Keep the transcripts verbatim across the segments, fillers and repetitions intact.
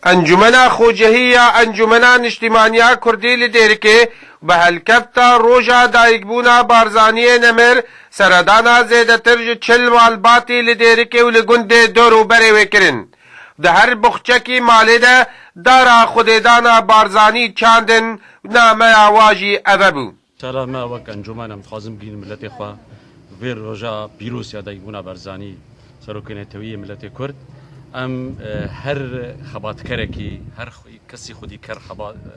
Encûmena Xocehî ya Encûmena Niştîmaniya Kurdî li Dêrikê bi helkefta roja dayikbûna Barzaniyê nemir, seredana zêdetir ji çil malbatî li Dêrikê û li gundê dor û berê wê kirin. Di her buxçekî malê de dara xwedêdana Barzanî çandin, nameya wa jî eve bû. Şera me wek encûmen em dixwazin bigihînin miletê xwe vê roja pîroz ya dayikbûna Barzanî, Serokê Netewî yê Miletê Kurd. Em, e, her xebatkerekî, her xwe-, kesî xwedî ker xeba-, e,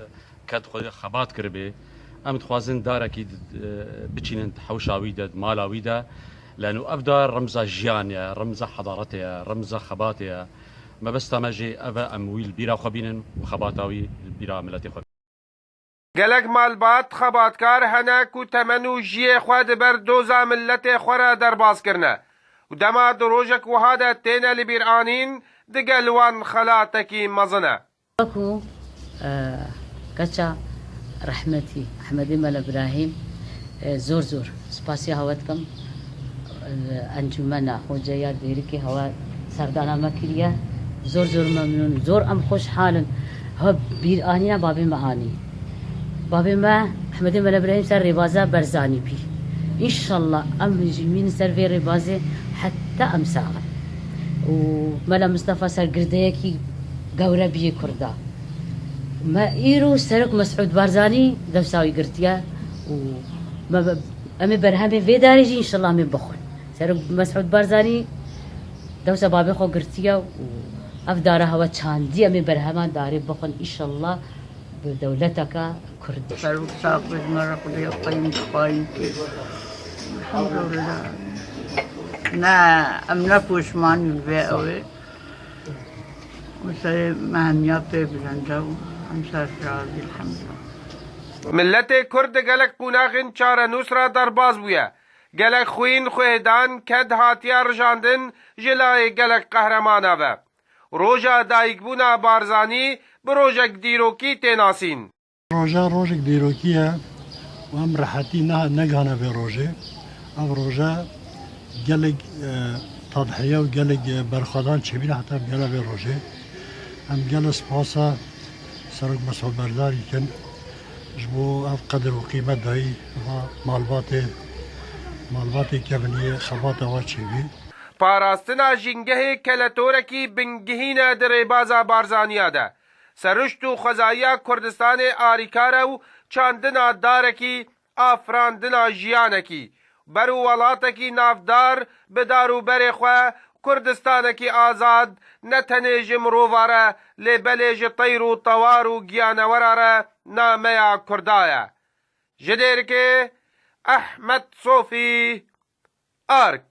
ket xwe xebat kiribê, em dixwazin darekî di, e, biçînin di hewşa wî de, di mala wî de. Leno ev dar remza jiyanê ye, remza hedaretê ye, remza xebatê ye. Mebesta me jî ev e, em wî li bîra xwe bînin û xebata wî li bîra miletê xwe. Gelek malbat, xebatkar hene ku temen û jiyê xwe di ber doza miletê xwe re derbas kirine û dema di rojek wiha de têne li bîr anîn, digel wan xelatekî mezin e. Ku, e, keça rehmetî Ehmedê Mele Birahîm, e, zor zor spasiya hewe dikim. Encûmena Xoceya Dêrikê hewa serdana me kiriye. Zor zor memnûn, zor em xweşhal in. Hewa bîranîna babê me anî. Babê me, Ehmedê Mele Birahîm ser rêbaza Barzanî bî. Înşallah em jî mîn ser vê rêbazê heta em sax in. Û Mele Mistefa ser girdeyekî gewre bîyê Kurda. Me îro Serok Mesûd Barzanî dewsa wî girtiye û me, em ê berhemê vê darê jî înşallah em ê bixwin. Serok Mesûd Barzanî dewsa babê xwe girtiye û ev dara hewa çandî, em ê berhema darê bixwin înşallah bi dewleteke Kurd. Serok sax be, ji me re Xwedê xweyî dixwayî ki. Elhamdulillah. Ne, em ne poşmanî li vê ew ê. Û serê me hemiya pê bilind e û em serfiraz, elhamdulillah. Miletê Kurd di gelek qonaxên çarenûs re derbas bûye. Gelek xwîn, xwêdan, ked hatiye rijandin ji layê gelek qehremana ve. Roja dayikbûna Barzanî bi rojek dîrokî tê nasîn. Roja rojek dîrokî ye û em rehetî ne, negihane vê rojê. Ev roje gelek, e, tadhiye û gelek, e, berxwedan çêbîne heta em gele vê rojê. Em gele spasa Serok Mesûd Barzanî dikin ji bo ev qedir û qîmet dayî va malbatê, malbatê keviniyê xebata wa çêbî. Parastina jîngehê keletorekî bingihîn e di rêbaza Barzaniya de. Seruşt û xwezayiya Kurdistanê arîkar e û çandina darekî, afirandina jiyanekî, ber û welatekî navdar bi dar û berê xwe, Kurdistanekî azad, ne tenê ji mirova re, lê belê ji teyr û tewar û giyanewera re nameya Kurda ye. Ji Dêrikê, Ehmed Sofî, Ark.